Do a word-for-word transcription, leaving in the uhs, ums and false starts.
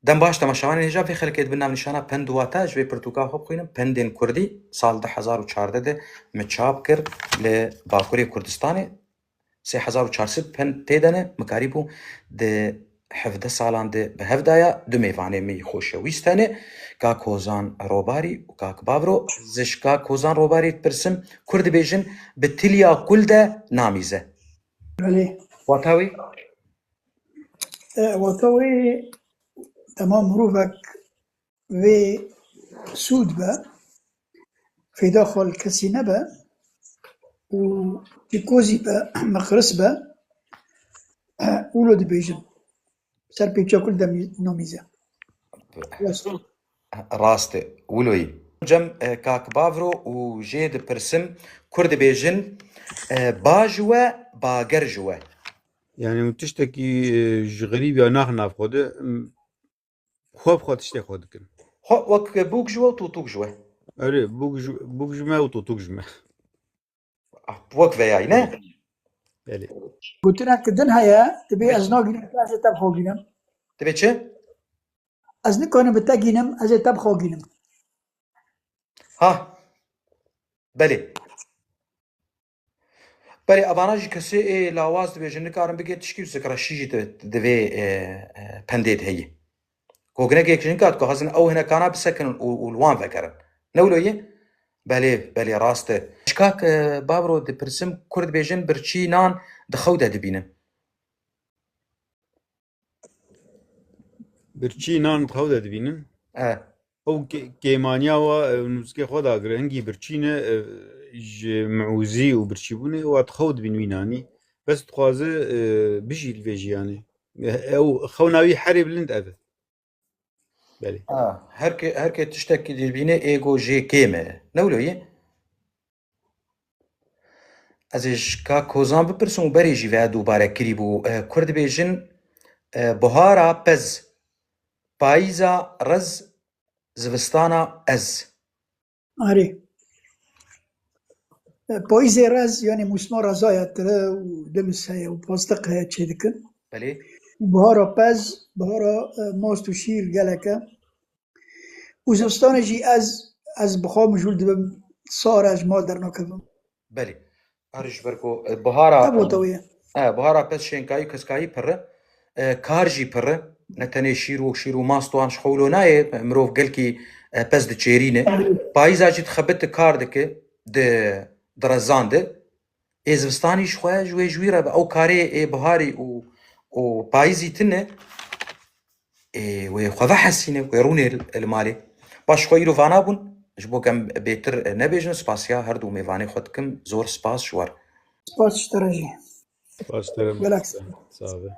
Dem baş temaşevanên hêja vê xelkê dibin navnîşana Pend û Wata, ez ji vê pirtûka xwe bixwînim. Pendên Kurdî, sal du hezar û çardeh de min çap kir li Bakurê Kurdistanê. Sê hezar û çar sed pend tê de ne, min karîbû di hevdeh salan de bi hev daya. Du mêvanê min yî xoşewîst hene, Kak Hozan Robarî û Kak Bavro. Ez ji Kak Hozan Robarî dipirsim, Kurd dibêjin, bi tiliya kul de namîze. Belê. Wata wî? E, wata wê dema mirovek vê sûd be, fêda xwe li kesî nebe û çîkozî be, miqris be, wilo dibêjin. Ser pêça kul de mî-, namîze. Rast. Rast e, wilo yî. Cem, e, Kak Bavro û jê dipirsim, Kurd dibêjin, e, ba ji we, bager ji we. Yani, hûn tiştekî, e, ji xerîbiya naxin nav xwe de, m, xwe bi xwe tiştê xwe dikin. Xwe wek bûk ji we û tûtûk ji we. Erê, bûk ji, bûk ji me û tûtûk ji me. Ah, wek veyayî, ne? Belê. Gotinek din heye, dibê ez nagînim, ez ê te bi xwe gînim. Dibê çi? Ez nikarim bi te gînim, ez ê te bi xwe gînim. Ha. Belê. Belê, evana jî kesê ê lawaz dibêjin, nikarin bigê tişkî û zikreşî jî di, di vê, e, e, pendê de heyî. Goginekê jinka dixwazin ew hinekana bisekinin û, û li wan vegerin. Ne wilo ye? Belê, belê, rast e. Ji kak, e, Bavro dipirsim, Kurd dibêjin, birçî nan di xew de dibînin. Birçî nan di xew de dibînin. E. Ew kê-, kêmaniya wa, e, nûzikê xwe dagire. Hingî birçî ne, e, ji miûzî û birçîbûnê wa di xew dibîn wî nanî. Bes dixwaze, e, bijî li vê jiyanê. E, ew xewna wî herê bilind ev e. Belê. Ha, her ke-, her ke tiştekî dibîne ê go jê kêm e. Ne wilo ye? Ez ê ji Kak Hozan bipirsim û berê jî vêya dubare kirîbû. E, Kurd dibêjin, e, buhara pez, payîza rez, zivistana ez. Arê. E, payîzê rez, yani mûsma rezaya tire û dilis heye û pastiq heye çêdikin. Belê. Û bihara pez, bihara, e, mast û şîr gelek e. Û zivistanê jî ez, ez bi xwe mijûl dibim, sar e, ji mal dernakevim. Belê. Her ji ber ku, e, bihara, Ev wata wê ye. E, bihara pez şênkayî û keskayî pir e. E, kar jî pir e. Ne tenê şîr û, şîr û mast wan ji xwe wilo nayê, mirov gelkî, e, pez diçêrîne. Payîza jî dixebite, kar dike, di, di rezan de. Ê zivistanî ji xwe ji wê ji wî re be. Ew karê ê biharî û, û payîzî tune, ê wê xwe vehesîne, wê rûnê li, li malê. Baş, xwe îro vana bûn, ji bo ku em bêtir nebêjin, spasiya her du mêvanê xwe dikim, zor spas ji we re. Spas ji te re jî. Spas ji te re. Gelek spas. Sağ be.